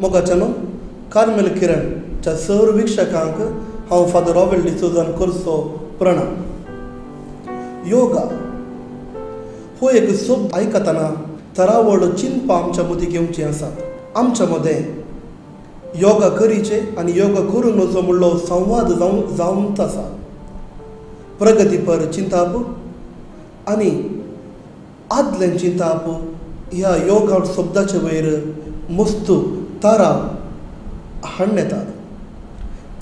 मोगाच्यानो Carmel किरणच्या sir वीक्षकांक हांव father रॉवेल डिसोजान करचो प्रणाम. योगा हो एक शब्द आयकतना तरावळ चिंतपां आमच्या मदीं घेवचीं आसात. आमच्या मदें योगा करीचे आनी योगा करूं नजो म्हणलो संवाद जावंत आसा. प्रगतीपर चिंताप आनी आदलें चिंताप ह्या योगा शब्दाचे वयर मस्त तारा हाडून येतात.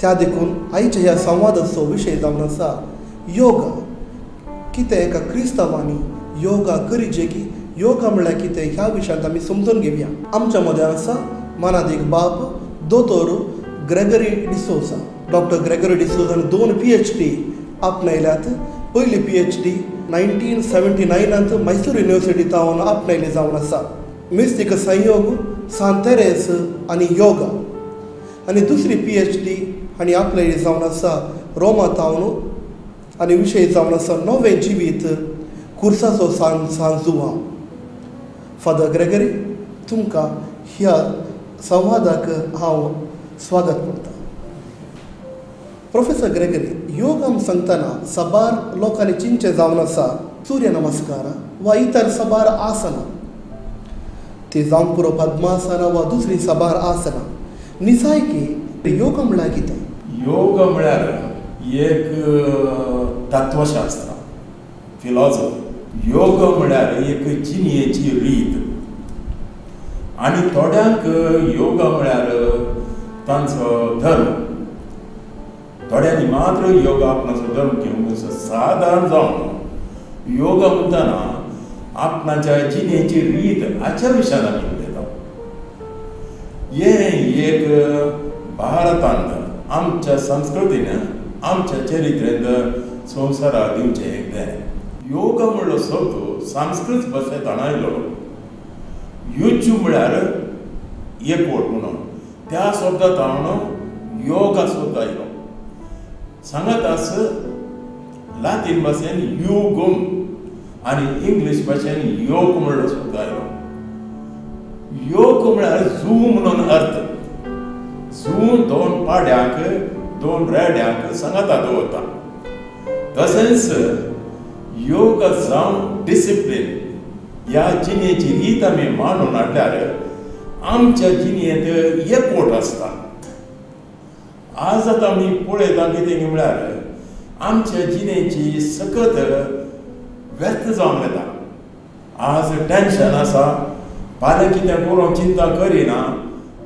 त्या देखून आयच्या ह्या संवादाचो विशय जावन आसा योगा. कितें एका क्रिस्तांवांनी योगा करीचे की योगा म्हळ्यार कितें ह्या विशयांत आमी समजून घेवया. आमच्या मदें आसा मानादीक बाप दोतोर ग्रेगरी डिसोजा. डॉक्टर ग्रेगरी डिसोजान 2 PhD आपणायल्यात. पयली PhD 1979 Mysore युनिवर्सिटी तावन आपणायली जावन आसा. मिस्तीक संयोग सांत तेरेस आनी योगा. आनी दुसरी PhD हांणी आपणायली जावन आसा रोमा तावन आनी विशय जावन आसा नवें जिवीत कुर्साचो सान सांजुआ. फादर ग्रेगरी, तुमकां ह्या संवादाक हांव स्वागत करता. प्रोफेसर ग्रेगरी, योग आम सांगतना साबार लोकांनी चिंतचें जावन आसा सूर्य नमस्कार वा इतर साबार आसनां, ती जावं पुरो पद्मासनां वा दुसरी साबार आसनां. निजायकी योग म्हळ्यार कितें? योग म्हळ्यार एक तत्वशास्त्र, फिलॉसॉफी. योग म्हळ्यार एक जिणेची रीत. आनी थोड्यांक योगा म्हळ्यार तांचो धर्म. थोड्यांनी मात्र योगा आपणाचो धर्म घेवंक सादारण जावन योगा म्हणटना आपणाच्या जिणेची रीत हाच्या विशयान आमी उलयता. हें एक भारतांत आमच्या संस्कृतीन आमच्या चरित्रेंत संवसाराक दिवचें एक देणें. योग म्हणलो शब्द संस्कृत भाशेंत आयलो. युज म्हळ्यार एकवट म्हणून त्या शब्दांत हांव योगा शब्द आयलो. सांगातास लातीन भाशेन युगम आनी इंग्लीश भाशेन योग म्हणलो शब्द आयलो. योग म्हळ्यार जू म्हणून अर्थ. जू 2 पाड्यांक 2 रेड्यांक सांगाता दवरता. तशेंच योग जावं डिसिप्लीन ह्या जिणेची रीत आमी मांडून हाडल्यार आमच्या जिणेंत एकवट आसता. आज आतां आमी पळयता कितें म्हळ्यार आमच्या जिणेची सकत व्यर्थ जावन वता. आज टेंशन आसा, फाल्यां कितें करूंक चिंता करिना,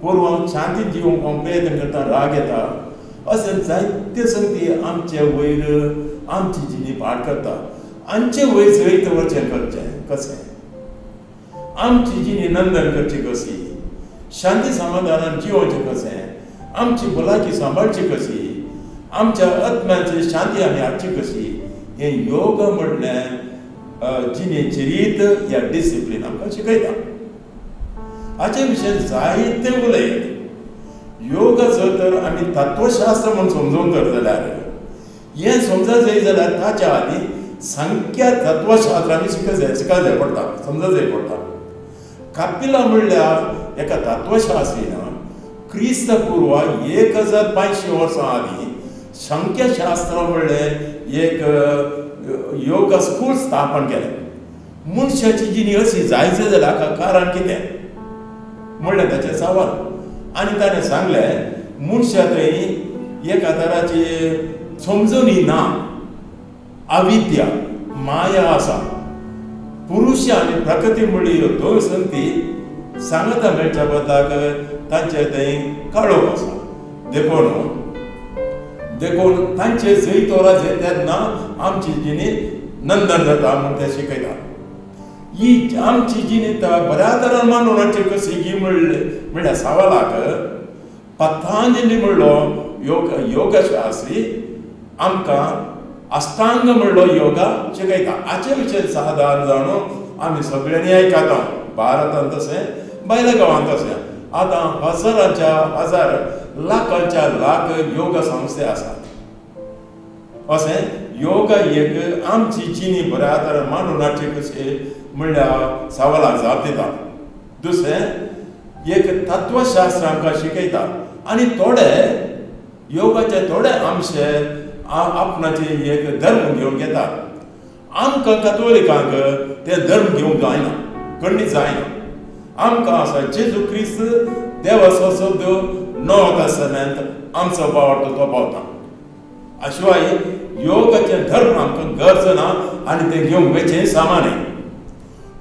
पूर्व शांती जिवंक प्रयत्न करता, राग येता. अशें जायते संगती आमचे वयर आमची जिणी पाड करता. आमचे वयर जैत वचें करचें कशें, आमची जिणी नंदन करची कशी, शांती समाधानान जिवोवचें कशें, आमची भलायकी सांबाळची कशी, आमच्या आत्म्याची शांती आमी हाडची कशी, हें योग म्हणल्यार जिणेची रीत ह्या डिसिप्लीन आमकां शिकयता. हाचे विशय जायते उलयत. योगाचो तर आमी तत्वशास्त्र म्हूण समजून तर जाल्यार हें समजा जाय जाल्यार ताच्या आदीं संख्या तत्वशास्त्र आमी शिकत जाय पडटा, समजा जाय पडटा. कपिला म्हणल्यार एका तत्वशास्त्रीन क्रिस्त पूर्व 1500 वर्सां आदीं संख्याशास्त्र म्हणलें एक योग स्कूल स्थापन केलें. मनशाची जिणी अशी जायचे जाल्यार कारण कितें म्हणलें ताचें सवाल. आनी ताणें सांगलें मनशा थंय एका तराची समजणी ना, अविद्या माया आसा. पुरुष आनी प्रकृती म्हणली ह्यो 2 संगती सांगता मेळच्या बदलाक तांचे थंय काळोख आसा. देखून तांचे जैत वराचे तेन्ना आमची जिणी नंदन जाता म्हूण ते शिकयता. ही आमची जिणी बऱ्या तरान मानून हाडची कशी ही म्हणल्यार सवालाक पतंजली म्हणलो योगशास्त्री आमकां अष्टांग म्हणलो योगा शिकयता. हाचे विशय सादारण जाणून आमी सगळ्यांनी आयकता. भारतांत तशें, भायल्या गांवांत तशें. आतां हजारांच्या हजार लाखांच्या लाख योग संस्थे आसात. अशें योगा एक आमची जिणी बऱ्या तरेन मांडून हाडची कशी म्हणल्यार सवालाक जाप दिता. दुसरें एक तत्वशास्त्र आमकां शिकयता आनी थोडे योगाचे थोडे अंशे आपणाचे एक धर्म घेवन घेतात. आमकां कतोलिकांक ते धर्म घेवंक जायना, खंडीत जायना. आमकां आसा जेजू क्रिस्त देवाचो शब्द नवो तस्तामेंत आमचो पावतो तो पावता. शिवाय योगाचें धर्म आमकां गरज ना आनी तें घेवंक वचें सामान्य.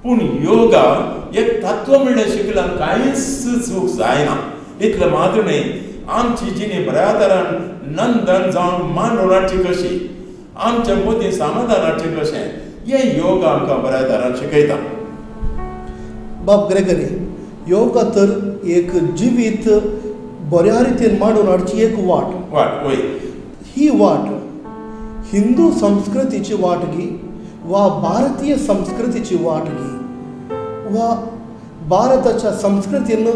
पूण योगा एक तत्व म्हणल्यार शिकल्यार कांयच चूक जायना. इतलें मात्र न्हय, आमची जिणी बऱ्या तरान नंदन जावन मांडून हाडची कशी, आमच्या मदीं समाधान हाडचें कशें, हें योगा आमकां बऱ्या तरान शिकयता. बाब ग्रेगरी, योगा तर एक जिवीत बऱ्या रितीन मांडून हाडची एक वाट. वाट वय. ही वाट हिंदू संस्कृतीची वाट गी वा भारतीय संस्कृतीची वाट गी वा भारताच्या संस्कृतीन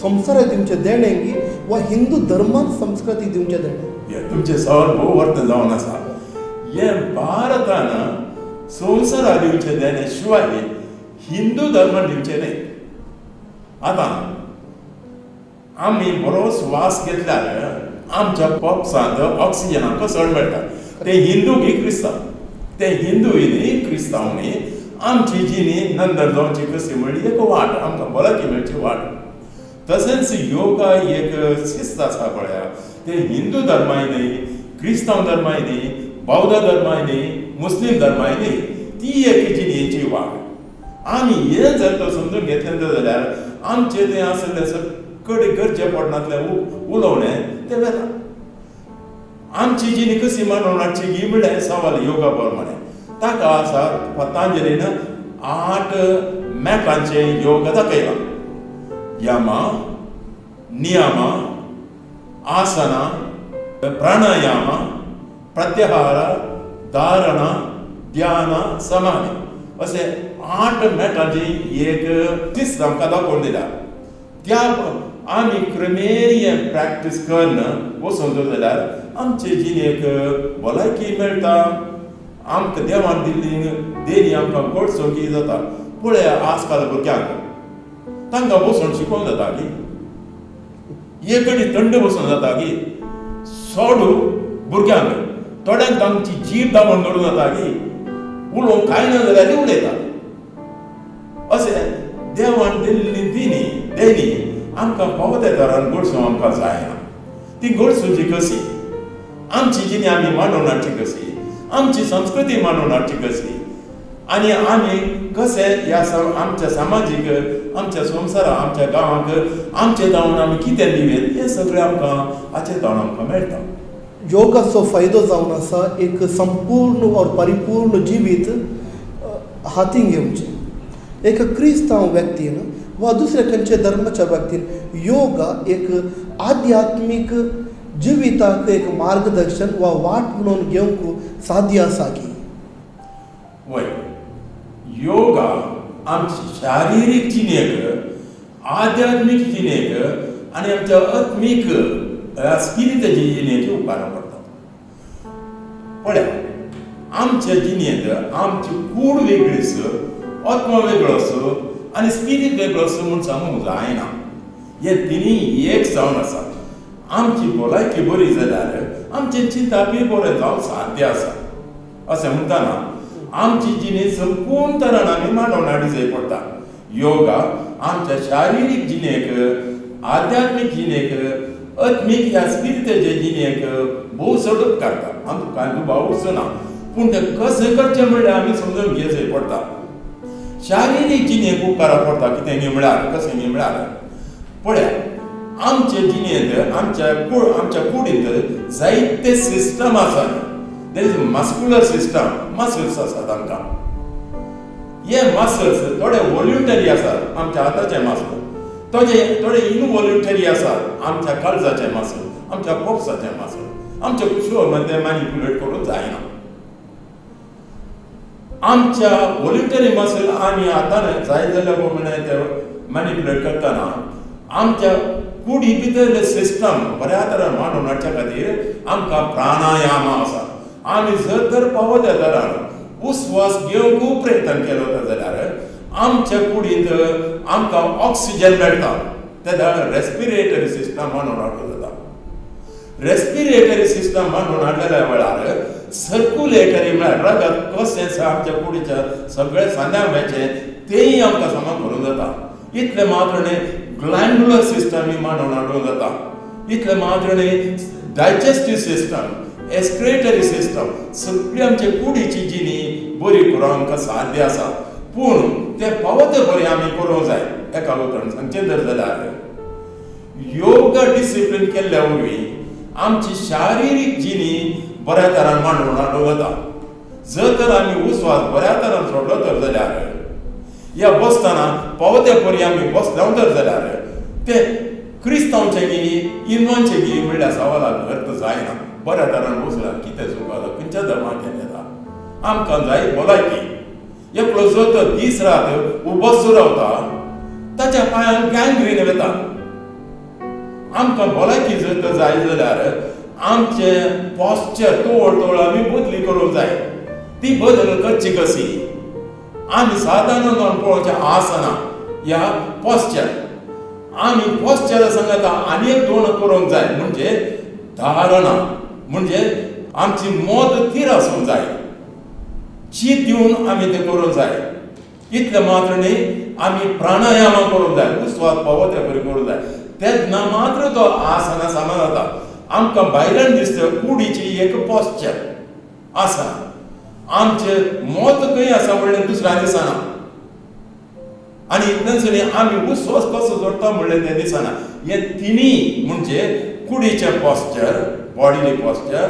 संवसाराक दिवचें देणें गी वा हिंदू धर्मान संस्कृती दिवचें देणें? तुमचें सवाल भोव अर्थ जावन आसा. हें भारतान संवसाराक दिवचें देणें शिवाय हिंदू धर्मान दिवचें न्हय. आतां आमी बरो स्वास घेतल्यार आमच्या पोपसांत ऑक्सिजन आमकां चड मेळटा. ते हिंदू गी क्रिस्तांव, ते हिंदू न्ही क्रिस्तांव न्ही, आमची जिणी नंदन जावची कशी म्हणली एक वाट, आमकां भलायकी मेळची वाट. तशेंच योगा एक शिस्त आसा पळया, ते हिंदू धर्माय न्ही, क्रिस्तांव धर्माय न्ही, बौद्ध धर्माय न्ही, मुस्लीम धर्माय न्ही, ती एक जिणेची वाट. आमी हें जर तो समजून घेतलें जाल्यार आमचें तें आसलें सगळे गरजे पडनातलें उलोवणें तें वेता. आमची जिणी कशी मांडून हाडची गी म्हणल्यार सवाल योगा प्रमाणे ताका आसा पतंजलीन 8 मेटांचें योग दाखयला. यमा, नियम, आसना, प्राणायाम, प्रत्याहार, धारणा, ध्यान, समाधी अशें 8 मेटांची एक शिस्त आमकां दाखोवन दिल्या. त्या आमी क्रमेण प्रॅक्टीस करून वचून जाल्यार आमचे जिणेक भलायकी मेळटा, आमकां देवान दिल्ली देणी आमकां गोडसोकी जाता. पळया आजकाल भुरग्यांक तांकां बसून शिकोवंक जाता की एक कडेन थंड बसून जाता की सोडू भुरग्यांक थोड्यांक तांची जीब दामून दवरूं जाता की उलोवंक कांय ना जाल्यार उलयतात. अशें देवान दिल्ली दिनी देणी आमकां फावो त्या तरान गोडसूं आमकां जायना. ती गोडसुची कशी, आमची जिणी आमी मांडून हाडची कशी, आमची संस्कृती मांडून हाडची कशी आनी आमी कशें ह्या आमच्या सामाजीक, आमच्या संवसाराक, आमच्या गांवांक आमचे धांवन आमी कितें दिवयेत हें सगळें आमकां हाचे धांवन आमकां मेळटा. योगाचो फायदो जावन आसा एक संपूर्ण और परिपूर्ण जिवीत हातीन घेवचें. एक क्रिस्तांव व्यक्तीन वा दुसऱ्या खंयच्या धर्माच्या व्यक्तीन योगा एक आध्यात्मीक जिविताक एक मार्गदर्शन वा वाट म्हणून घेवंक साध्य आसा की? वय, योगा आमची शारिरीक जिणेक, आध्यात्मीक जिणेक आनी आमच्या आत्मीक स्पिरिटाची जिणेक उपकारा पडटा. पळया आमच्या जिणेंत आमची कूड वेगळीच, आत्मा वेगळो आसो आनी स्पिरीट वेगळो आसो म्हूण सांगूंक जायना. हे तिनूय एक जावन आसा. आमची भलायकी बरी जाल्यार आमचें चिंतापय बरें जावंक साध्य आसा. अशें म्हणटना आमची जिणी संपूर्ण तरान आमी मांडून हाडी जाय पडटा. योगा आमच्या शारिरीक जिणेक, आध्यात्मीक जिणेक, आत्मीक ह्या स्पिरिटाचे जिणेक भोव चड उपकारता. आमकां कांय दुबाव उरचो ना. पूण तें कशें करचें म्हणल्यार आमी समजून घेवचें पडटा. शारिरीक जिणेक उपकारा पडटा कितें न्ही म्हळ्यार कशें न्ही म्हळ्यार पळया आमचे जिणेंत आमच्या कुडींत जायते सिस्टम आसात. There is muscular system, muscles आसात आमकां. हे मसल्स थोडे वॉल्युंटरी आसात, आमच्या हाताचे मसल, थोडे इनवॉल्युंटरी आसात, आमच्या काळजाचे मसल, आमच्या पोपसाचे मसल, आमच्या कुशोर ते मॅनिप्युलेट करूंक जायना. आमच्या वॉल्युंटरी मसल आमी हातान जाय जाल्यार प्रमाणे ते मॅनिप्युलेट करतना आमच्या कुडी भितरले सिस्टम बऱ्या तरान मांडून हाडच्या खातीर आमकां प्राणायाम आसा. आमी जर तर पावो त्या तरान उस्वास घेवंक प्रयत्न केलो जाल्यार आमच्या कुडींत आमकां ऑक्सिजन मेळटा. तेन्ना रेस्पिरेटरी सिस्टम मानून हाडूंक जाता. रेस्पिरेटरी सिस्टम मानून हाडलेल्या वेळार सर्क्युलेटरी म्हळ्यार रगत कशें आमच्या कुडीच्या सगळ्या सांद्यांक वयचें तेंय आमकां सामान करूंक जाता. इतलें मात्र न्ही ग्लँड्युलर सिस्टम ही मानून हाडूंक जाता. इतलें मात्र न्ही डायजेस्टीव सिस्टम, एक्सक्रेटरी सिस्टम सगळी आमचे कुडीची जिणी बरी करूंक आमकां साध्य आसा. पूण तें फावो तें बरें आमी करूंक जाय. एका उतरान सांगचें जर जाल्यार योगा डिसिप्लीन केल्ल्या वरवीं आमची शारिरीक जिणी बऱ्या तरान मांडून हाडूंक वता. जर तर आमी उस्वास बऱ्या तरान सोडलो तर जाल्यार या बसतना फावो ते परी आमी बसले तर जाल्यार ते क्रिस्तांवचें गी हिंदवांचें गी म्हणल्यार सवालाक अर्थ जायना. बऱ्या तरान बसल्यार कितें चूक आसा, खंयच्या धर्माक येता? आमकां जाय भलायकी. एकलो जर तर दीस रात उबोच रावता ताच्या पांयांक गँग्रीन वता. आमकां भलायकी जर तर जाय जाल्यार आमचें पॉस्चर तोळ तोळ आमी बदली करूंक जाय. ती बदल करची कशी? आमी सादारण पळोवचें आसना ह्या पॉस्चर आमी पॉस्चरा सांगता आनी एक दोन करूंक जाय म्हणजे धारणा, म्हणजे आमची मत थीर आसूंक जाय, चीत दिवन आमी तें करूंक जाय. इतलें मात्र न्ही आमी प्राणायामा करूंक जाय, उस्वास फावो ते बरी करूंक जाय. तेन्ना मात्र तो आसना सामान जाता. आमकां भायल्यान दिसता कुडीची एक पॉस्चर आसा, आमचें मत खंय आसा म्हणलें दुसऱ्या दिसना आनी इतल्यान न्ही आमी उस्वास कसो जोडटा म्हणलें तें दिसना. हे तिनूय म्हणजे कुडीचें पॉस्चर, बॉडीली पॉस्चर,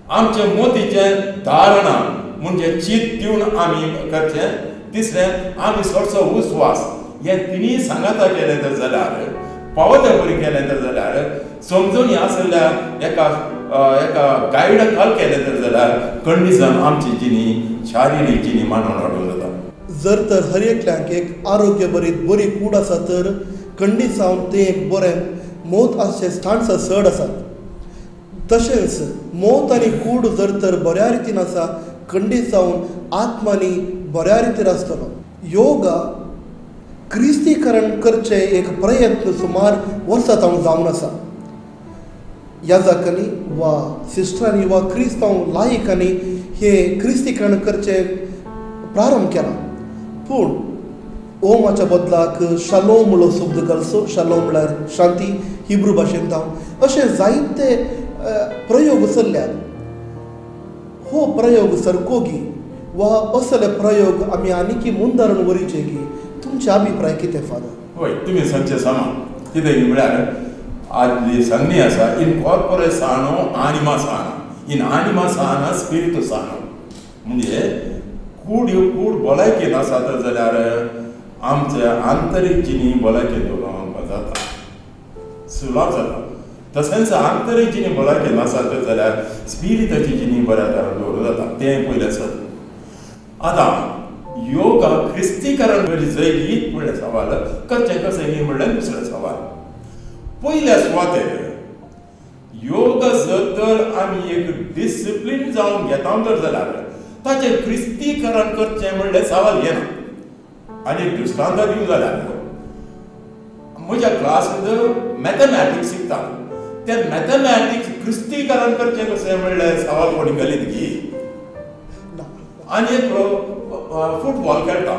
आमचें मोतीचें धारणा म्हणजे चीत दिवन आमी करचें, तिसरें आमी सोडचो उस्वास. हे तिनूय सांगाता केलें तर जाल्यार फावो ते बरी केलें तर जाल्यार समजून आसल्या एका एका गायड खाल केलें तर जाल्यार कंडिशन आमची जिणी शारिरीक जिणी मानून हाडूंक जाता. जर तर हर एकल्याक एक आरोग्य बरी बरी कूड आसा तर खंडीत जावन तें एक बरें मोत आसचें स्टांट्स चड आसात. तशेंच मोत आनी कूड जर तर बऱ्या रितीन आसा खंडीत जावन आत्मानी बऱ्या रितीन आसतलो. योगा क्रिस्तीकरण करचें एक प्रयत्न सुमार वर्सां जावन जावन आसा. याजकांनी वा सिस्टरांनी वा क्रिस्तांव लायकांनी हे क्रिस्तीकरण करचें प्रारंभ केला. पूण ओमाच्या बदलाक शालोम म्हणलो शब्द घालचो. शालोम म्हळ्यार शांती हिब्रू भाशेंत जावन अशे जायते प्रयोग चल्ल्यात. हो प्रयोग सरकोगी वा असले प्रयोग आमी आनीकी मुंदारण वरीचे की तुमचे अभिप्राय कितें फादर? हय, तुमी सांगचें समा कितें म्हळ्यार आदली सांगणी आसा इन कॉर्पोरे सानो आनिमा साना, इन आनिमा साना स्पिरितू सानो. म्हणजे कूड कूड भलायकेन आसा तर जाल्यार आमच्या आंतरीक जिणी भलायकेन दवरूंक आमकां जाता, सुलाभ जाता. तशेंच आंतरीक जिणी भलायकेन आसा तर जाल्यार स्पिरिताची जिणी बऱ्या तरान दवरूंक जाता. तें पयलें सत. आतां योगा क्रिस्तीकरण जैगीत म्हणलें सवाल करचें कशें न्ही म्हणलें दुसरें सवाल. पयल्या सुवातेर योगा जर तर आमी एक डिसिप्लीन जावन घेता तर जाल्यार ताचें क्रिस्तीकरण करचें म्हणलें सवाल येना. आनी दृश्टांत दिवं जाल्यार म्हज्या क्लासींत मॅथमॅटिक्स शिकता, तें मॅथमॅटिक्स क्रिस्तीकरण करचें कशें म्हणलें सवाल कोणी घालीत की. आनी एक फुटबॉल खेळटा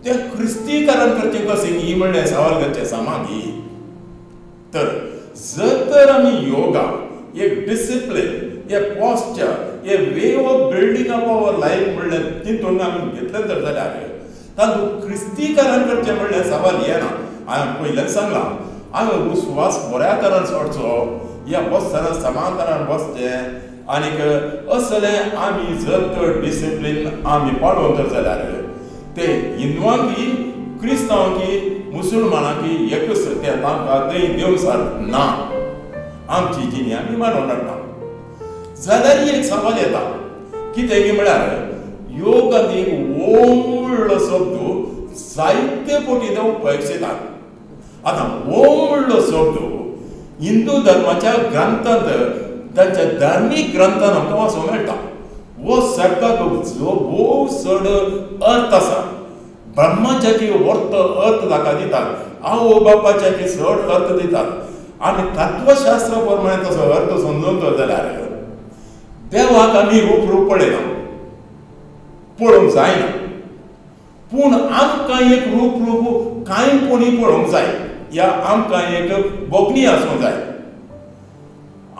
तें क्रिस्तीकरण करचें कशें न्ही म्हणलें सवाल करचें सामा न्ही. तर जर तर आमी योगा एक डिसिप्लीन, एक posture, a way of building up our life म्हणलें तितून आमी घेतलें तर जाल्यार तातूंत क्रिस्तीकरण करचें म्हणलें सवाल येना. हांवें पयल्यान सांगलां आमी उस्वास बऱ्या तरान सोडचो, या बसतना समांतरान बसचें आनीक असलें आमी जर तर डिसिप्लीन आमी पाळोवन तर जाल्यार ते हिंदवांकी क्रिस्तांवांकी मुसलमानांकी एकूच तें तांकां थंय देवसार ना. आमची जिणी आमी मांडून हाडटा. जाल्यार एक सवाल येता कितें की म्हळ्यार योगांत एक ओम म्हणलो शब्द जायते पटी ते उपयोग येतात. आतां ओम म्हणलो शब्द हिंदू धर्माच्या ग्रंथांत तांच्या धार्मीक ग्रंथान आमकां वाचूंक मेळटा. हो शब्दाक जो भोव चड अर्थ आसा. ब्रह्माच्या की वर्त अर्थ ताका दितात, आवय बापाच्या की चड अर्थ दितात. आनी तत्वशास्त्रा प्रमाणे तसो अर्थ समजून तो जाल्यार देवाक आमी रूप रूप पळयना, पळोवंक जायना, पूण आमकां एक रूप रूप कांय कोणी पळोवंक जाय, या आमकां एक बोगणी आसूंक जाय.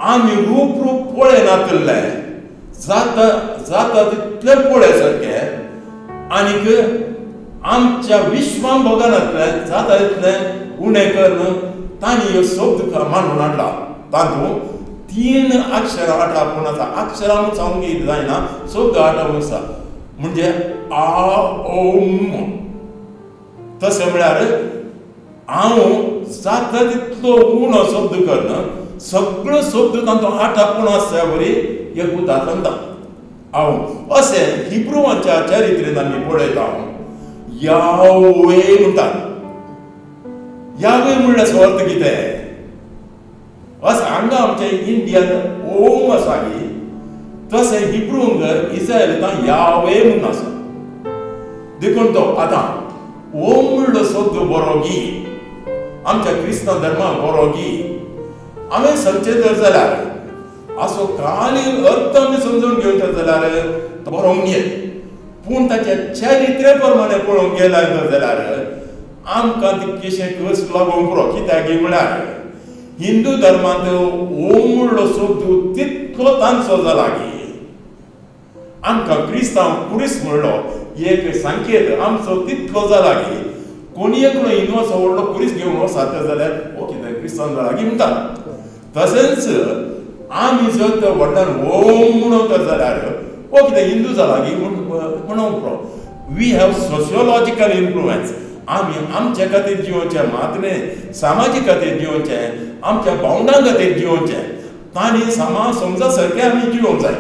आमी रूप रूप पळयनातलें जाता जाता तितलें पळय सारकें, आनीक आमच्या विश्वान भोगनातलें जाता तितलें उणें करून तांणी ह्यो शब्द मांडून हाडला. तातूंत 3 अक्षरां आठापूण आसा. अक्षरां म्हूण सांगूंक जायना, शब्द आठापूण आसा, म्हणजे आ ओम. तशें म्हळ्यार हांव जाता तितलो उणो शब्द करून सगळो शब्द तांचो आठापूण आसल्या वरी एक उदाहरण सांगता हांव. अशें हिब्रुवांच्या चरित्रेंत आमी पळयता, यावे म्हणटात. यावे म्हणल्यार अर्थ कितें? अशें हांगा आमच्या इंडियान ओम आसा गी, तशें हिब्रूंक इस्रायलांत यावे म्हणून आसा. देखून तो आतां ओम म्हणलो शब्द बरो गी, आमच्या क्रिस्तांव धर्माक बरो गी. हांवें सांगचें जर जाल्यार असो खाली अर्थ आमी समजून घेवचो जाल्यार तो बरोवंक येत, पूण ताच्या चरित्रे प्रमाणे पळोवंक गेल्यार जाल्यार आमकां तितकेशें कस लागूंक पुरो. कित्याक म्हळ्यार हिंदू धर्मांत ओम म्हणलो शब्द तितलो तांचो जाला की आमकां क्रिस्तांव कुरीस म्हणलो एक संकेत आमचो तितलो जाला की कोणी एकलो हिंदूचो व्हडलो कुरीस घेवन वचत जाल्यार हो कितें क्रिस्तांव जाला की म्हणटात. तशेंच आमी जर तर व्हडल्यान ओम म्हणत जाल्यार हो कितें हिंदू जाला की म्हणूंक पुरो. We have sociological influence. आमी आमच्या खातीर जिवोवचें मात न्हय, सामाजीक खातीर जिवोवचें, आमच्या भावंडां खातीर जिवोवचें, तांणी सामा समजा सारकें आमी जिवोवंक जाय.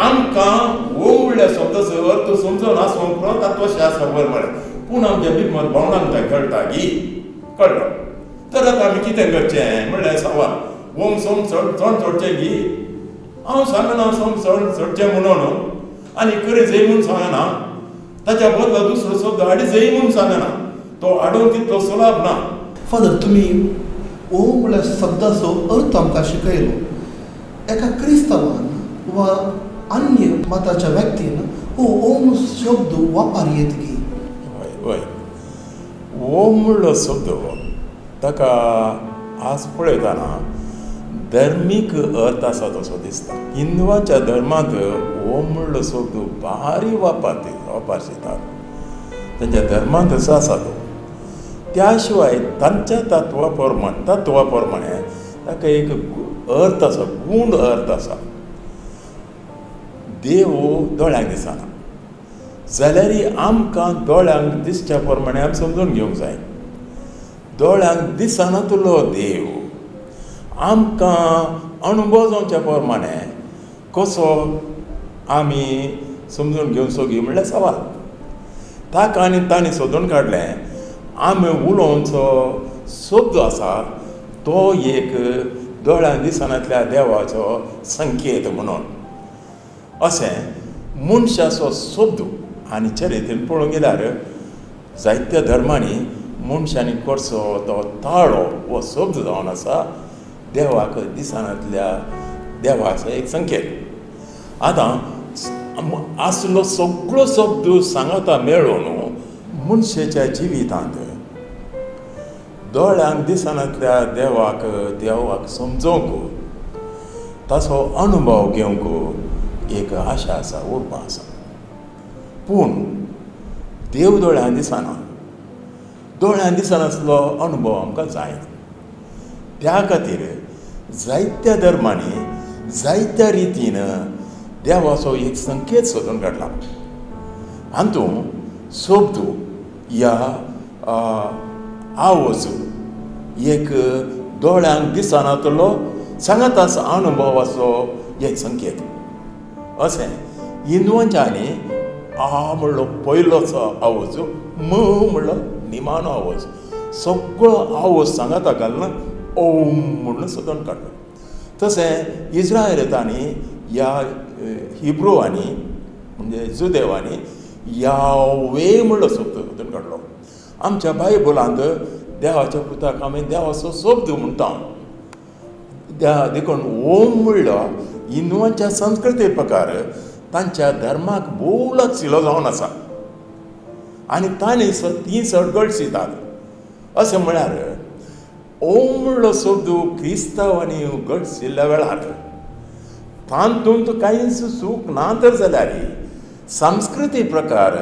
आमकां ओम म्हणल्यार शब्दाचो अर्थ समजून आसूंक पुरो तत्वशास्त्र प्रमाणे, पूण आमच्या बिगमत भावंडांक तें कळटा की कळटा. तर आतां आमी कितें करचें म्हणल्यार सवाल, ओम सोम चड चड चडचें गी? हांव सांगना सोम चड चडचें म्हणून, आनी खरें जय म्हूण सांगना, ताच्या बदला दुसरो शब्द हाडी जय म्हूण सांगना, तो हाडूंक तितलो सुलभ ना. फादर, तुमी ओम म्हणल्यार शब्दाचो अर्थ आमकां शिकयलो. एका क्रिस्तांवान वा अन्य मताच्या व्यक्तीन हो ओम शब्द वापर येत की? हय हय, ओम म्हणलो शब्द ताका आज पळयतना धर्मीक अर्थ आसा तसो दिसता. हिंदवाच्या धर्मांत ओम म्हणलो शब्द भारी वापरतात, तांच्या धर्मांत असो आसा तो. त्या शिवाय तांच्या तत्वा प्रमाणे ताका एक अर्थ आसा, गूण अर्थ आसा. देव दोळ्यांक दिसना जाल्यार आमकां दोळ्यांक दिसच्या प्रमाणे आमी समजून घेवंक जाय. दोळ्यांक दिसना तुलो देव आमकां अणभव जावच्या प्रमाणे कसो आमी समजून घेवचो गी म्हणल्यार सवाल. ताका आनी तांणी सोदून काडलें आमी उलोवचो शब्द आसा तो एक दोळ्यांक दिसनातल्या देवाचो संकेत म्हणून. अशें मनशाचो शब्द आनी चरित्रेन पळोवंक गेल्यार जायत्या धर्मांनी मनशांनी करचो तो ताळो हो शब्द जावन आसा देवाक दिसनातल्या देवाचो एक संकेत. आतां आसलो सगळो शब्द सांगाता मेळून मनशाच्या जिवितांत दोळ्यांक दिसनातल्या देवाक देवाक समजोवंक ताचो अणभव घेवंक एक आशा आसा, उर्बा आसा. पूण देव दोळ्यांक दिसना, दोळ्यांक दिसनासलो अणभव आमकां जायना. त्या खातीर जायत्या धर्मांनी जायत्या रितीन देवाचो एक संकेत सोदून काडला. हातूंत शब्द ह्या आवाज एक दोळ्यांक दिसनातलो सांगात आसा अणभवाचो एक संकेत. अशें हिंदवांच्या आनी आ म्हणलो पयलोचो आवाज, म म्हणलो निमाणो आवाज, सगळो आवाज सांगाता घालून ओम म्हणून सोदून काडलो. तशें इस्रायलांनी ह्या हिब्रुवांनी म्हणजे जुदेवांनी यावे म्हणलो शब्द सोदून काडलो. आमच्या बायबलांत देवाच्या पुताक आमी देवाचो शब्द म्हणटा. देखून ओम म्हणलो हिंदवांच्या संस्कृती प्रकार तांच्या धर्माक भोव लागशिल्लो जावन आसा आनी तांणी ती चड गळशितात. अशें म्हळ्यार ओम म्हणलो शब्द क्रिस्तांवांनी गळशिल्ल्या वेळार तातूंत कांयच चूक ना तर जाल्यार सांस्कृतीक प्रकार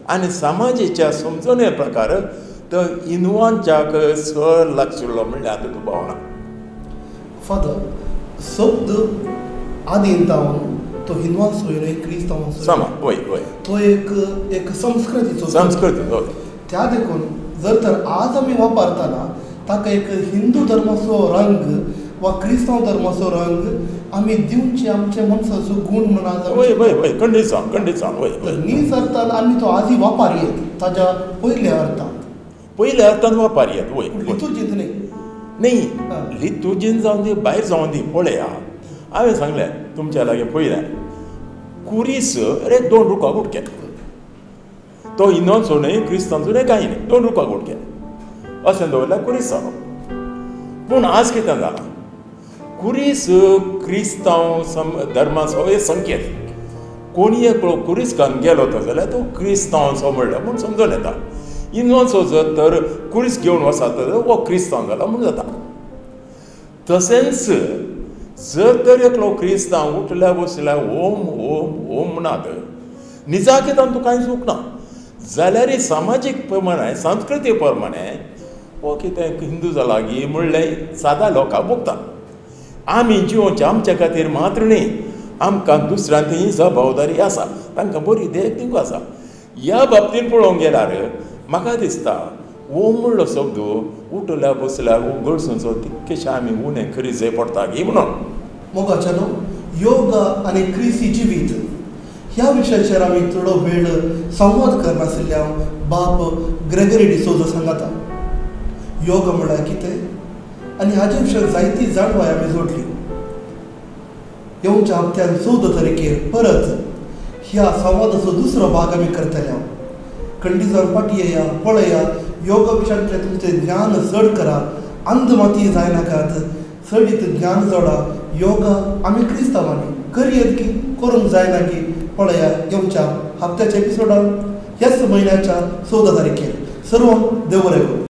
आनी समाजेच्या समजणे प्रकार तो हिंदवांच्याक चड लागशिल्लो म्हणल्यार आतां दुबाव ना. फादर, शब्द आदीन जावन तो हिंदवांचो न्हय क्रिस्तांवांचो समा, वय वय, तो एक एक संस्कृतीचो संस्कृती. हय, त्या देखून जर तर आज आमी वापरतना ताका एक हिंदू धर्माचो रंग वा क्रिस्तांव धर्माचो रंग आमी दिवचे आमचे मनशाचो गूण म्हणा. वय वय वय, खंडीत जावन खंडीत जावन वय. तर नीज अर्थान आमी तो आजी वापर येत ताज्या पयल्या अर्थान, पयल्या अर्थान वापर येत. वय, लितुर्जींत न्ही न्ही लितुर्जीन जावन दी भायर जावन दी. पळया हांवें सांगलें तुमच्या लागीं पयलें कुरीस अरे दोन रुखाक उडके, तो हिंदूंचो न्हय क्रिस्तांचो न्हय कांय न्हय, दोन रुखाक उडके अशें दवरल्यार कुरीस जालो. पूण आज कितें जालां, कुरीस क्रिस्तांव धर्माचो एक संकेत. कोणी एकलो कुरीस घालून गेलो तो जाल्यार तो क्रिस्तांवचो म्हणलो म्हूण समजून येता. हिंदूंचो जर तर कुरीस घेवन वचत जाल्यार हो क्रिस्तांव जाला म्हूण जाता. तशेंच जर तर एकलो क्रिस्तांव उठल्या बसल्या ओम ओम ओम म्हणात निजाक तातूंत कांय चूक ना जाल्यार सामाजीक प्रमाणे सांस्कृतीक प्रमाणे हो कितें हिंदू जाला गी म्हणलें सादा लोकांक भोगता. आमी जिवोवचें आमच्या खातीर मात्र न्ही, आमकां दुसऱ्यांची जबाबदारी आसा, तांकां बरी देख दिवंक आसा. ह्या बाबतीन पळोवंक गेल्यार म्हाका दिसता ओम म्हणलो शब्द उठल्या बसल्यार गळसूचो तितकेशें आमी उणें खरी जाय पडटा गी म्हणून. मोगाच्यानो, योग आनी क्रिस्ती जिवीत ह्या विशयाचेर आमी थोडो वेळ संवाद करनाशिल्ल्या बाप ग्रेगरी डिसोजा सांगता. योग म्हळ्यार कितें आनी हाजे विशय जायती जाणवाय आमी जोडली. येवच्या हप्त्यान 14 तारखेर परत ह्या संवादाचो दुसरो भाग आमी करतले. खंडीजान फाटी येया, पळया, योग विशयांतलें तुमचें ज्ञान चड करा, अंधमाती जायनाकात, चडीत ज्ञान जोडा. योग आमी क्रिस्तांवांनी करयेत की करूंक जायना की पळया येवच्या हप्त्याच्या एपिसोडान ह्याच म्हयन्याच्या 14 तारखेर. सर्व देव बरें करूं.